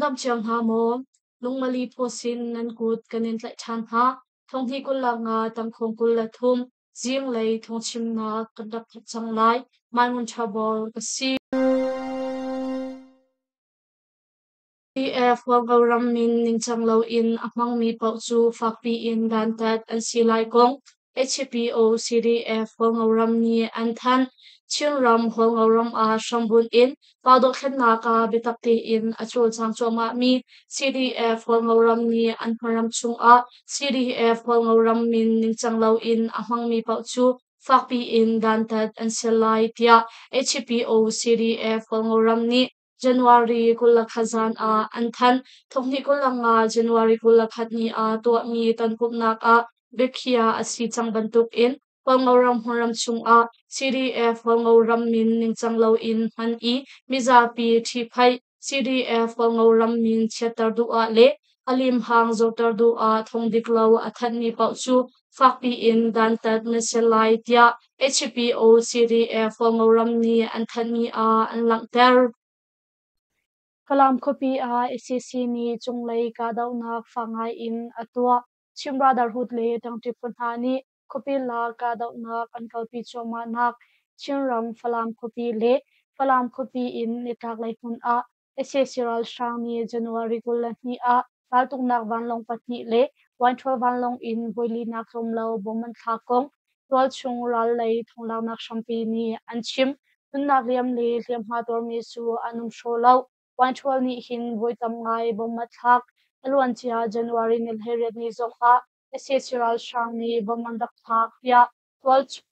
Nan dam cio hna maw? Lungmali phaw sin nan kut kan in tlaih ṭhan hna. Thonghnih 25 tangkhawng 23 zinglei thawngchimnak kan rak thawk cang lai. Mai Ngun Ṭha Bawl ka si. CF Hualngoram min ningcang loin a hmangmi paoh cu fakpi in dantat an si lai kong HPO CDF Hualngoram nih an thanh. Chinram Hualngoram ah hrambunh in pa dothlennak ah biatak tein a cawlcang cuahmahmi CDF Hualngoram nih an hmaram chungah CDF Hualngoram min ningcang loin a hmangmi paoh cu fakpi in dantat an si lai tiah HPO CDF Hualngoram nih January 21 zan ah an thanh. Thonghnih 25 January 21 ni ah tuahmi tonpumhnak ah biakhiah a si cang bantukin Hualngoram hmunram chungah CDF Hualngoram min ningcang loin hman i mizapi ṭhihphaih CDF Hualngoram min chiatter duh ah le a limhang zorter duh ah thawng dik lo a thanhmi paoh cu fakpi in dantat na si lai tiah HPO CDF Hualngoram nih an thanhmi ah an langhter. Falam khuapi ah sac nih cunglei kahdohnak fak ngai in a tuah. Chin Brotherhood le ṭangṭi phu hna nih khuapi lak kahdohnak an kalpi cuahmahnak Chinram Falam khuapi le Falam khuapi in nitlaklei hmun ah sac ralhrang nih January 22 ah raltuknak vanlawng pahnih le Wainṭhawl vanlawng in voilinak tlawmlo bom an thlak kong tualchung ral lei thonglaknak hrampi nih an chim. Nunnak liam le hliamhma tuarmi cu an um hraw lo. Wainṭhawl nih hin voi tam ngai bom a thlak. A luancia January ni 18 ni zongah sac ralhrang nih bom an rak thlak tiah tualchung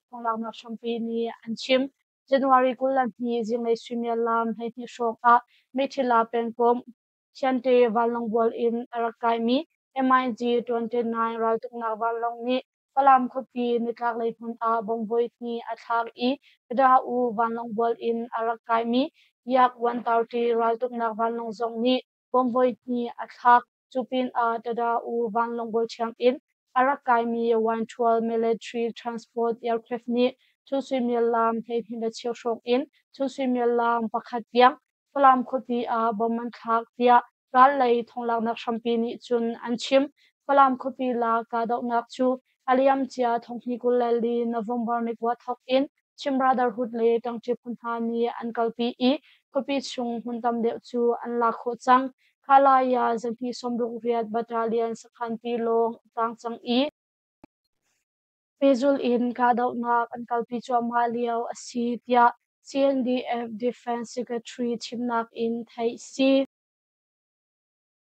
thonglaknak hrampi nih an chim. January 22 zinglei suimilam 12 hrawng ah Meithila pengkomh Thiante vanlawng bual in a rak kaimi MiG-29 raltuknak vanlawng nih Falam khuapi nitlaklei hmun ah bomb voihnih a thlak i Tada-u vanlawng bual in a rak kaimi Yak-130 raltuknak vanlawng zong nih bomb voihnih a thlak. Cu pinah Tada-u vanlawng bual ṭhiam in a rak kaimi 112 Military Transport Aircraft nih cu suimilam 12 le cheu hrawng in cu suimilam pakhat tiang Falam khuapi ah bom an thlak tiah ral lei thonglaknak hrampi nih cun an chim. Falam khuapi lak kahdohnak cu a liamcia thonghnih 24 November ni kua thawk in Chin Brotherhood le ṭangṭi phu hna nih an kalpi i khuapi chung hmun tam deuh cu an lak khawh cang. Khalaya zahnih 68 Battalion sakhanpi lawng a tang cang i pehzulh in kahdohnak an kalpi cuahmah lio a si tiah CNDF Defense Secretary chimnak in theih si.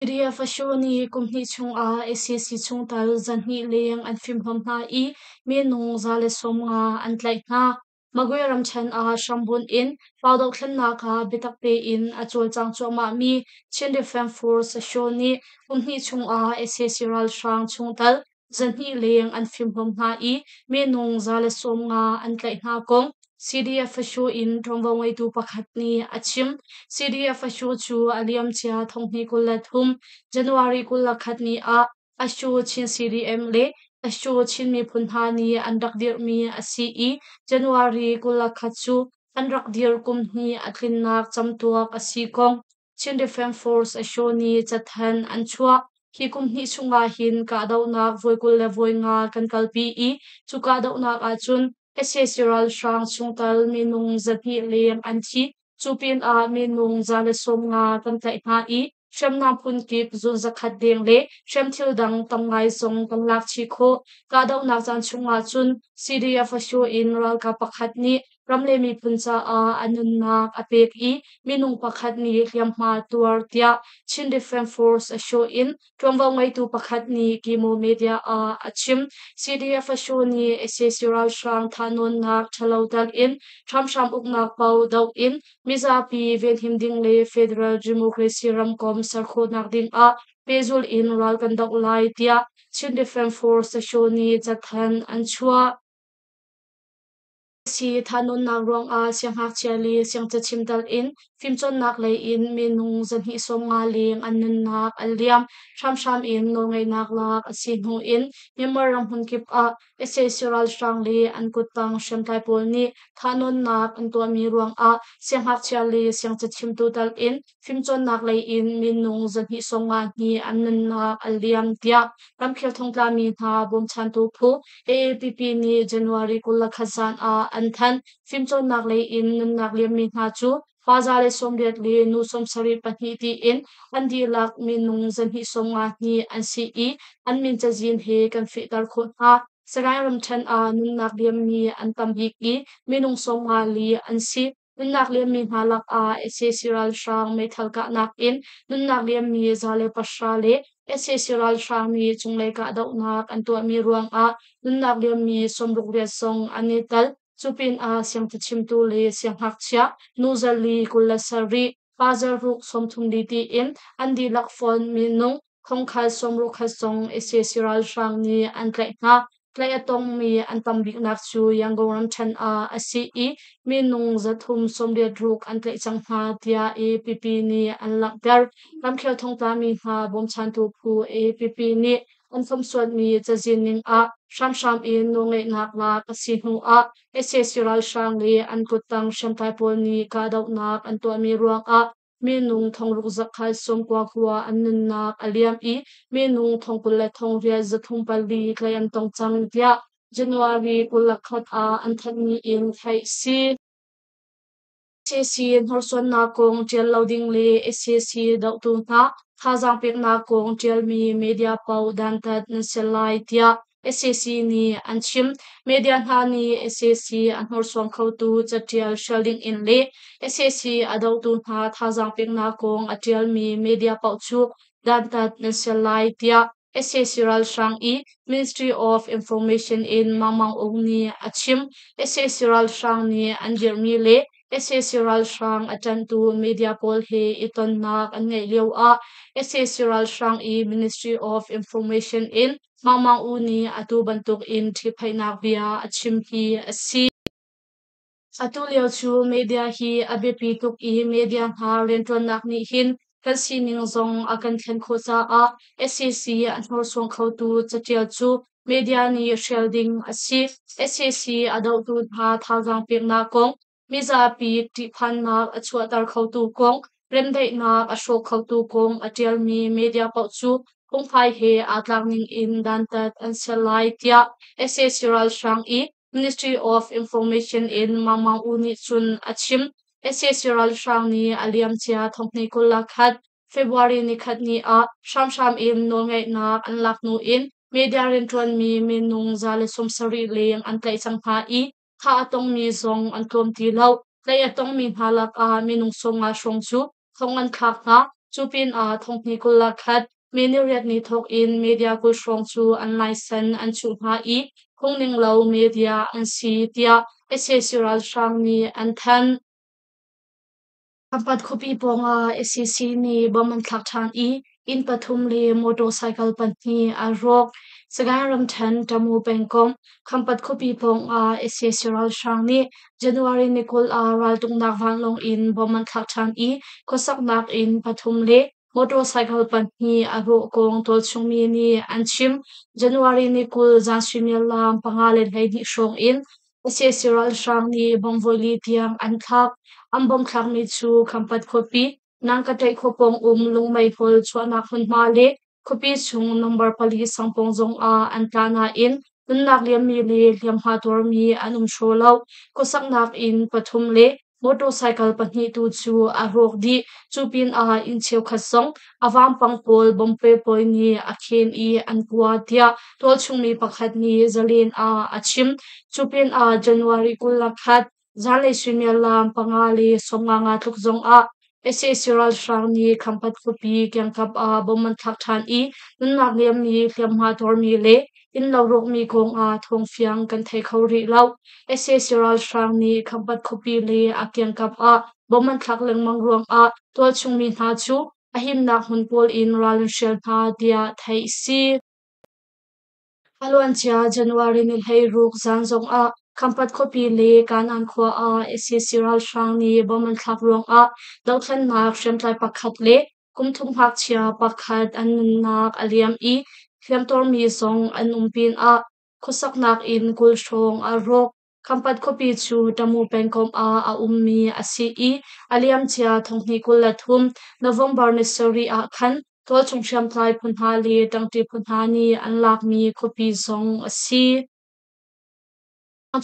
PDF Asho nih kum hnih chungah sac chungtel 200 leng an fimhlawm hna i minung 150 an tlaih hna. Magwe ramṭhen ah hrambunh in pau dohthlennak ah biatak tein a cawlcang cuahmahmi Chin Defense Force Asho nih kum hnih chungah sac ralhrang chungtel 200 leng an fimhlawm hna i minung 150 an tlaih hna kong CDF Asho in ṭuanvo ngeitu pakhat nih a chim. CDF Asho cu a liamcia thonghnih 23 January 21 ni ah Asho Chin CDM le Asho Chin miphun hna nih an rak dirhmi a si i January 21 cu an rak dir kum hnih a tlinnak camtuak a si kong Chin Defense Force Asho nih cathanh an chuah. Hi kum hnih chungah hin kahdohnak voi 25 kan kalpi i cu kahdohnak ahcun sac ralhrang chungtel minung 200 leng an thi. Cu pinah minung 150 kan tlaih hna i hriamnam phunkip zun 100 deng le hriamthil dang tam ngai zong kan lak chih khawh. Kahdohnak caan chungah cun CDF Asho in ralkap pakhat nih ram le miphun caah a nunnak a pek i minung pakhat nih hliamhma tuar tiah Chin Defense Force Asho in ṭuanvo ngeitu pakhat nih Kimo Media ah a chim. CDF Asho nih sac ralhrang thahnawnnak ṭhalo tal in hramhram uknak paoh doh in mizapi venhim ding le Federal Democracy ramkomh ser khawhnak ding ah pehzulh in ral kan doh lai tiah Chin Defense Force Asho nih cathanh an chuah. Si thahnawnnak ruangah siangngakchia le siangcachim tal in Fimcawnnak lei in minung 250 leng an nunnak an liam. Hramhram in nawlngeihnak lak a si hnu in Myanmar ram hmunkip ah sac ralhrang le an kuttang hriamtlai pawl nih thahnawnnak an tuahmi ruangah siangngakchia le siangcachimtu tal in fimcawnnak lei in minung 252 an nunnak an liam tiah ramkhel thongtlami hna bawmchantu phu AAPP nih January 21 zan ah an thanh. Fimcawnnak lei in nunnak liammi hna cu pa 180 le nu 74 tiin an dihlak minung 252 an si i an min cazin he kan fehter khawh hna. Sagaing ramṭhen ah nunnak liammi an tam bik i minung 54 an si. Nunnak liammi hna lakah sac ralhrang meithal kahnak in nunnak liammi 110 le sac ralhrang nih cunglei kahdohnak an tuahmi ruangah nunnak liammi 68 zong an i tel. Cu pinah siangcachimtu le siangngakchia nu 427, pa 634 tiin an dihlak fawn minung thongkhat 60 zong sac ralhrang nih an tlaih hna. Tlaih a tongmi an tam biknak cu Yangon ramṭhen ah a si i minung 386 an tlaih cang hna tiah APP nih an langhter. Ramkhel thongtlami hna bawmchantu phu APP nih an fomsuatmi cazin ning ah hramhram in nawlngeihnak lak a si hnu ah sac ralhrang le an kuttang hriamtlai pawl nih kahdohnak an tuahmi ruangah minung 6199 an nunnak a liam i minung 28,304 tlaih an tong cang tiah January 21 ah an thanhmi in theih a si. Sac hnorsuannak kong ṭial lo ding le sac dohtu hna thazaang peknak kong ṭialmi media paoh dantat nan si lai tiah sac nih an chim. Media hna nih sac a hnorsuang khotu caṭial hrial ding in le sac a dohtu hna thazaang peknak kong a ṭialmi media paoh cu dantat nan si lai tiah sac ralhrang i Ministry of Information in Mang Mang Aung nih a chim. Sac ralhrang nih an dirhmi le sac ralhrang a ṭanhtu media pawl he i tonnak an ngeih lio ah sac ralhrang i Ministry of Information in Mang Mang Oo nih atu bantuk in ṭhiphaihnak bia a chim hi a si. Atu lio cu media hi a biapi tuk i media hna rianṭuannak nih hin kan sining zong a kan thlen khawh caah sac a hnorsuang khotu caṭial cu media nih hrial ding a si. Sac a dohtu hna thazaang peknak kong, mizapi ṭihphannak a chuahter khotu kong, remdaihnak a hrawk khotu kong a ṭialmi media paoh cu phungphai he aa tlak ning in dantat an si lai tiah sac ralhrang i Ministry of Information in Mang Mang Oo nih cun a chim. Sac ralhrang nih a liamcia 2021 February nikhat ni ah hramhram in nawlngeihnak an lak hnu in media rianṭuanmi minung 170 leng an tlaih cang hna i thah a tongmi zong an tlawm ti lo. Tlaih a tongmi hna lakah minung 50 hrawng cu thong an thlak hna. Cu pinah 2021 May niriat ni thawk in media 20 hrawng cu an laisen an chuh hna i phungning lo media an si tiah sac ralhrang nih an thanh. Khampat khuapi pawngah sac nih bomb an thlak ṭhan i inn pathum le motorcycle pahnih aa rawk. Sagaing ramṭhen Tamu pengkomh Khampat khuapi pawngah sac ralhrang nih January ni 20 ah raltuknak vanlawng in bomb an thlak ṭhan i khuasaknak inn pathum le motorcycle pahnih a rawh kong tualchungmi nih an chim. January ni 20 zan suimilam 5:12 hrawng in sac ralhrang nih bomb voili tiang an thlak. An bomb thlakmi cu Khampat khuapi Nangkaṭaih khua pawng um lungmeihol chuahnak hmunhma le khuapi chung number pali sangpawng zongah an tla nain nunnak liammi le hliamhma tuarmi an um hraw lo. Khuasaknak inn pathum le motorcycle pahnih tu cu a rawk dih. Cu pinah inn cheukhat zong a vampang pawl bompe pawl nih a khen i an kua tiah tualchungmi pakhat nih Zalen ah a chim. Cu pinah January 21 Zanlei suimilam 5:55 tluk zongah sac ralhrang nih Khampat khuapi kiangkap ah bomb an thlak ṭhan i nunnak liammi, hliamhma tuarmi le innlo rawkmi kongah thawngfiang kan thei kho rih lo. Sac ralhrang nih Khampat khuapi le a kiangkap ah bomb an thlak lengmang ruangah tualchung mi hna cu a himnak hmun pawl in ral an hrial hna tiah theih a si. A luancia January ni 16 zan zongah Khampat khuapi le Kanaan khua ah sac ralhrang nih bomb an thlak ruangah dothlennak hriamtlai pakhat le kumthum ngakchia pakhat an nunnak a liam i hliamtuarmi zong an um pinah khuasaknak inn 20 hrawng a rawk. Khampat khuapi cu Tamu pengkomh ah a ummi a si i a liamcia 2023 November ni sarih ah khan tualchung hriamtlai phu hna le ṭangṭi phu hna nih an lakmi khuapi zong a si.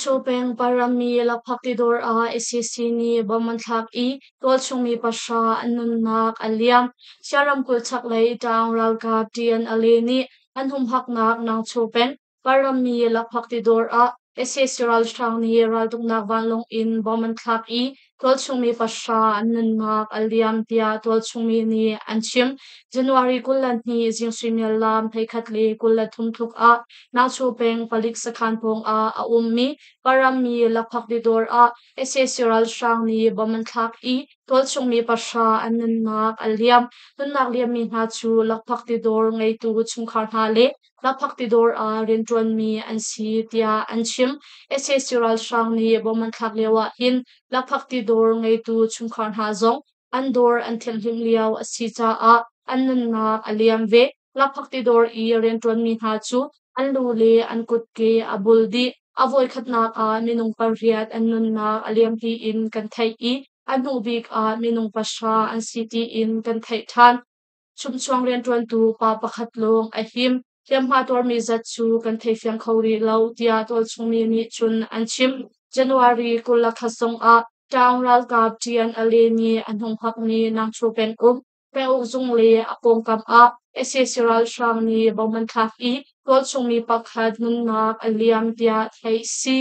Chaw peng Parami lakphak tidawr ah sac nih bomb an thlak i tualchung mi pahra an nunnak a liam. Chia ramkulh chaklei ṭaang ralkap TNLA nih an humhaknak Nangchaw peng Parami lakphak tidawr ah sac ralhrang nih raltuknak vanlawng in bomb an thlak i tualchung mi pahra an nunnak a liam tiah tualchung mi nih an chim. January 22 zing suimilam 11:23 tluk ah Nangchu peng palik sakhan pawng ah a ummi Parami lakphak tidawr ah sac ralhrang nih bomb an thlak i tualchung mi pahra an nunnak a liam. Nunnak liammi hna cu lakphak tidawr ngeitu chungkhar hna le lakphak tidawr ah rianṭuanmi an si tiah an chim. Sac ralhrang nih bomb an thlak lio ah hin lakphak tidawr ngeitu chungkhar hna zong an dawr an thianhhlimh lio a si caah an nunnak a liam ve. Lakphak tidawr i rianṭuanmi hna cu an lu le an kutke a bul dih. A voikhatnak ah minung pariat an nunnak a liam tiin kan theih i a hnu bik ah minung pahra an si tiin kan theih ṭhan. Chumchuang rianṭuantu pa pakhat lawng a him. Hliamhma tuarmi zat cu kan theifiang kho rih lo tiah tualchungmi nih cun an chim. January 21 zongah Ṭaung ralkap TNLA nih an hung hakmi Nangchu penguk penguk zung le a pawngkam ah sac ralhrang nih bomb an thlak i tualchungmi pakhat nunnak a liam tiah theih a si.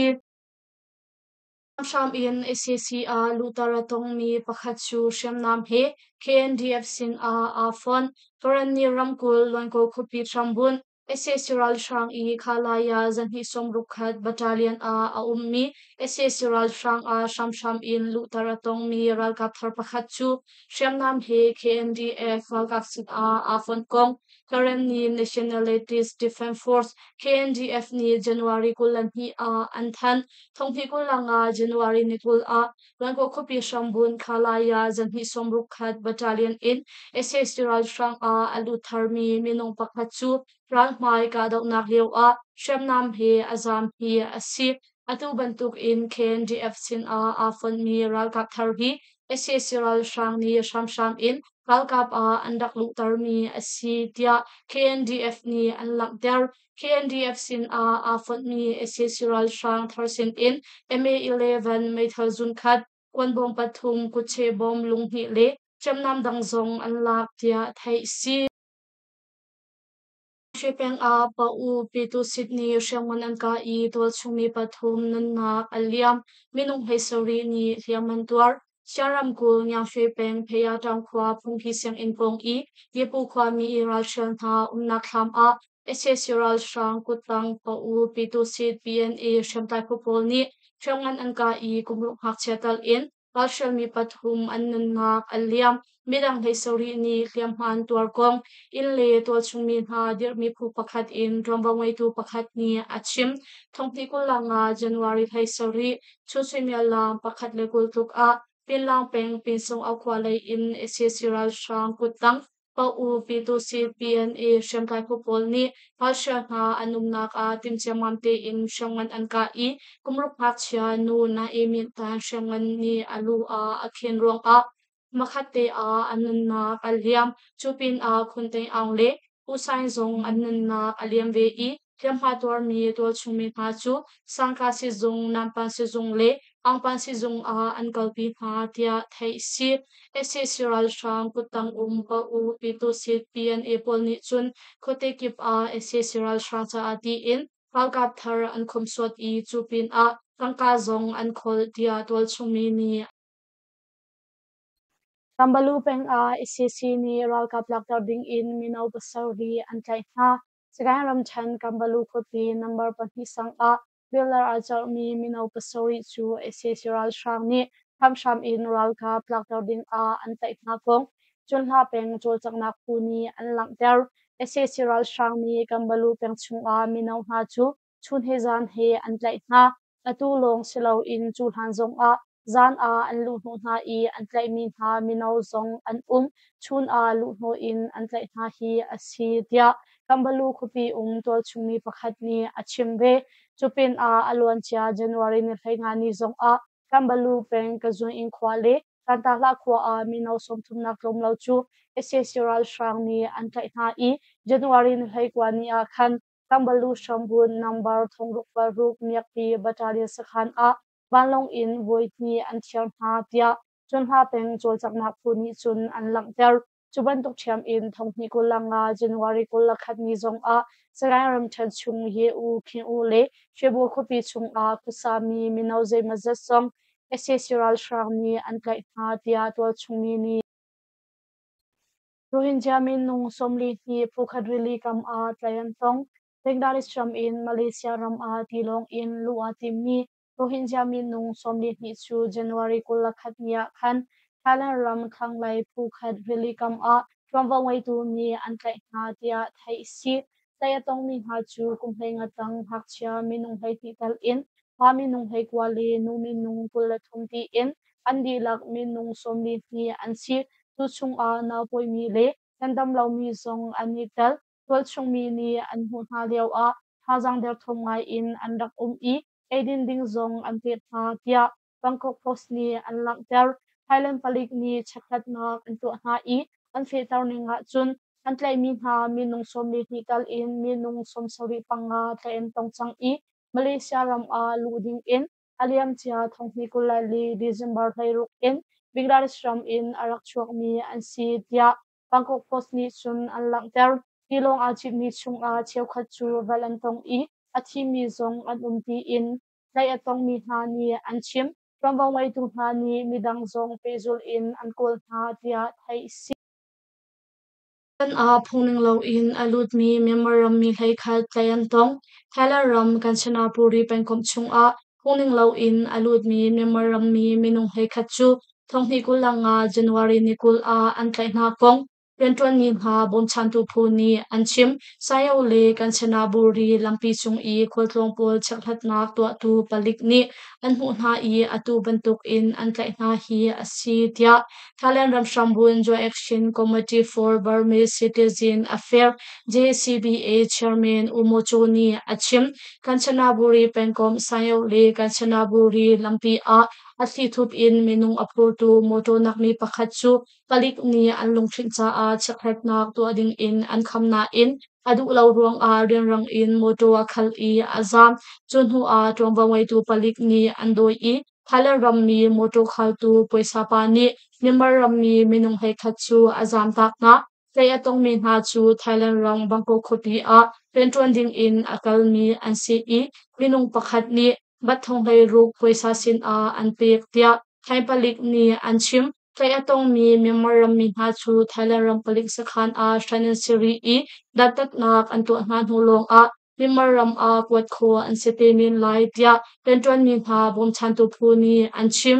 Hramhram in sac ah luhter a tongmi pakhat cu hriamnam he KNDF sinah aa fonh. Karenni ramkulh Luankaw khuapi hrambunh sac ralhrang i Khalaya zahnih sawmruk khat battalion ah a ummi sac ralhrang ah hramhram in luhter a tongmi ralkap thar pakhat cu hriamnam he KNDF ralkap sinah aa fonh kong Karenni Nationalities Defense Force KNDF nih January 22 ah an thanh. Thonghnih 25 January ni 20 ah Luankaw khuapi hrambunh Khalaya zahnih sawmruk khat battalion in sac ralhrang ah a lut tharmi minung pakhat cu ralhmai kahdohnak lioah hriamnam he a zaam hi a si. Atu bantuk in KNDF sinah aa fonhmi ralkap thar hi sac ralhrang nih hramhram in ralkap ah an rak luhtermi a si tiah KNDF nih an langhter. KNDF sinah aa fonhmi sac ralhrang thar sinin MA-11 meithal zunkhat, kuanbawm pathum, kutche bawm lunghnih le hriamnam dang zong an lak tiah theih a si. Hri peng ah Pa-u Pyitusit nih hriamngan an kah i tualchungmi pathum nunnak a liam. Minung 17 nih hliam an tuar. Shan ramkulh Ngiangshwe peng Phayataung khua phungki sianginn pawng i Yepu khuami ralhrial hna umnak thlam ah sac ralhrang kuttang Pa-u Pyitusit PNA hriamtlai phu pawl nih hriamngan an kah i kumruk ngakchia tal in ralhrialmi pathum an nunnak a liam. Midang 17 nih hliamhma an tuar kong inn le tualchungmi hna dirhmi phu pakhat in ṭuanvo ngeitu pakhat nih a chim. Thonghnih 25 January 17 chun suimilam 1:20 tluk ah Pinlang peng Pinsung khua lei in sac ralhrang kuttang Pa-u Pyitusit PNA hriamtlai phu pawl nih ralhrial hna an umnak ah timhciammam tein hriamngan an kah i kumruk ngakchia nu Nae Myint Tan hriamngan nih a lu ah a khen ruangah hmakhat te ah an nunnak a liam. Cu pinah Khun Teing Aung le U Saing zong an nunnak a liam ve i hliamhma tuarmi tualchungmi hna cu Sangka sizung, Nampan sizung le Aungpan sizung ah an kalpi hna tiah theih a si. Sac ralhrang kuttang um Pa-u Pyitusit PNA pawl nih cun khuate kip ah sac ralhrang caah tiin ralkap thar an khomhsuat i cu pinah tangka zong an kholh tiah tualchungmi nih Kambalu peng ah sac nih ralkap lakter ding in mino pasarih an tlaih hna. Sagaing ramṭhen Kambalu khuapi number pahnih sang ah Miller aa celhmi mino pasarih cu sac ralhrang nih hramhram in ralkap tlakter ding ah an tlaih hna kong Cunhla peng cawlcanghnak phu nih an langhter. Sac ralhrang nih Kambalu peng chungah mino hna cu chun he zan he an tlaih hna. Atu lawng si loin cu hlan zongah zan ah an luhhnawh hna i an tlaihmi hna mino zong an um. Chun ah luhhnawh in an tlaih hna hi a si, tiah Kambalu khuapi um tualchungmi pakhat nih a chim ve. Cupinah a luancia January ni 15 ni zongah Kambalu peng Kazun khua le Kantahla khua ah mino 30 nak tlawm lo cu sac ralhrang nih an tlaih hna i January ni 19 ni ah khan Kambalu hrambunh number 606 Miakpi Battalion sakhan ah vanlawng in voi hnih an thiar hna, tiah Cunhla peng cawlcanghnak phu nih cun an langhter. Cu bantuk ṭhiam in 2025 January 21 ni zongah Sagaing ramṭhen chung Ye-U, Khin-U le Shwebo khuapi chungah khuasami mino zeimawzat zong sac ralhrang nih an tlaih hna, tiah tualchung mi nih. Rohingya minung 42 Phuket rili kam ah tlaih an tong. Bangladesh ram in Malaysia ram ah tilawng in luh aa timmi Rohingya minung 42 cu January 21 ni ah khan Thailand ram thlanglei Phuket rili kam ah ṭuanvo ngeitu nih an tlaih hna, tiah theih a si. Tlaih a tongmi hna cu kum 15 tang ngakchia minung 12 tel in pa minung 19 le nu minung 23 tiin an dihlak minung 42 an si. Cu chungah naupawimi le ngandam lomi zong an i tel. Tualchungmi nih an hmuh hna lioah thazaang derthawm ngai in an rak um i eidin ding zong an pek hna, tiah Bangkok Post nih an langhter. Thailand palik nih chekhlatnak an tuah hna i an fehter ning ahcun an tlaihmi hna minung 42 tal in minung 75 tlaih an tong cang i Malaysia ram ah luh ding in a liamcia 2024 December 16 in Bangladesh ram in a rak chuakmi an si, tiah Bangkok Post nih cun an langhter. Tilawng aa citmi chungah cheukhat cu ral an tong i a thimi zong an um tiin tlaih a tongmi hna nih an chim. Ṭuanvo ngeitu hna nih midang zong pehzulh in an kawl hna, tiah theih a si. Kan ah phungning loin a lutmi Myanmar rammi 11 tlaih an tong. Thailand ram Kanchanaburi pengkomh chungah phungning loin a lutmi Myanmar rammi minung 11 cu 2025 January ni 20 ah an tlaih hna kong rianṭuanmi hna bawmchantu phu nih an chim. Saio le Kanchanaburi lampi cung i khualtlawng pawl chekhlatnak tuahtu palik nih an hmuh hna i atu bantukin an tlaih hna hi a si, tiah Thailand ram hrambunh Joint Action Committee for Burmese Citizen Affairs JCBA Chairman U Maw Cho nih a chim. Kanchanaburi pengkomh Saio le Kanchanaburi lampi ah a thlithup in minung a phurtu mawṭaw nakmi pakhat cu palik nih an lunghrinh caah chekhlatnak tuah dingin an kham nain a duh lo ruangah rianrang in mawṭaw a khal i a zaam. Cu hnuah ṭuanvo ngeitu palik nih an dawi i Thailand rammi mawṭaw khaltu puaisa pa nih Myanmar rammi minung 11 cu a zaamtak hna. Tlaih a tongmi hna cu Thailand ram Bangkok khuapi ah rianṭuan dingin a kalmi an si i minung pakhat nih bat 16,000 puaisa sinah an pek, tiah Thai palik nih an chim. Tlaih a tongmi Myanmar rammi hna cu Thailand ram palik sakhan ah hran an si rih i dantatnak an tuah hna hnu lawngah Myanmar ram ah kuat khawh an si te men lai, tiah rianṭuanmi hna bawmchantu phu nih an chim.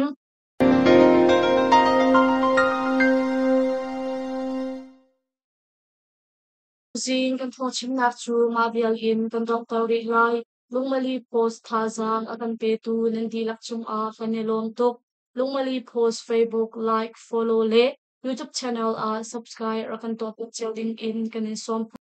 Zing kan thawngchimnak cu mah vial in kan donghter rih lai. Lungmali Post thazaang a kan petu nan dihlak cungah kan i lawm tuk. Lungmali Post Facebook like, follow le YouTube channel ah subscribe rak kan tuahpiak cio ding in kan in sawm hna.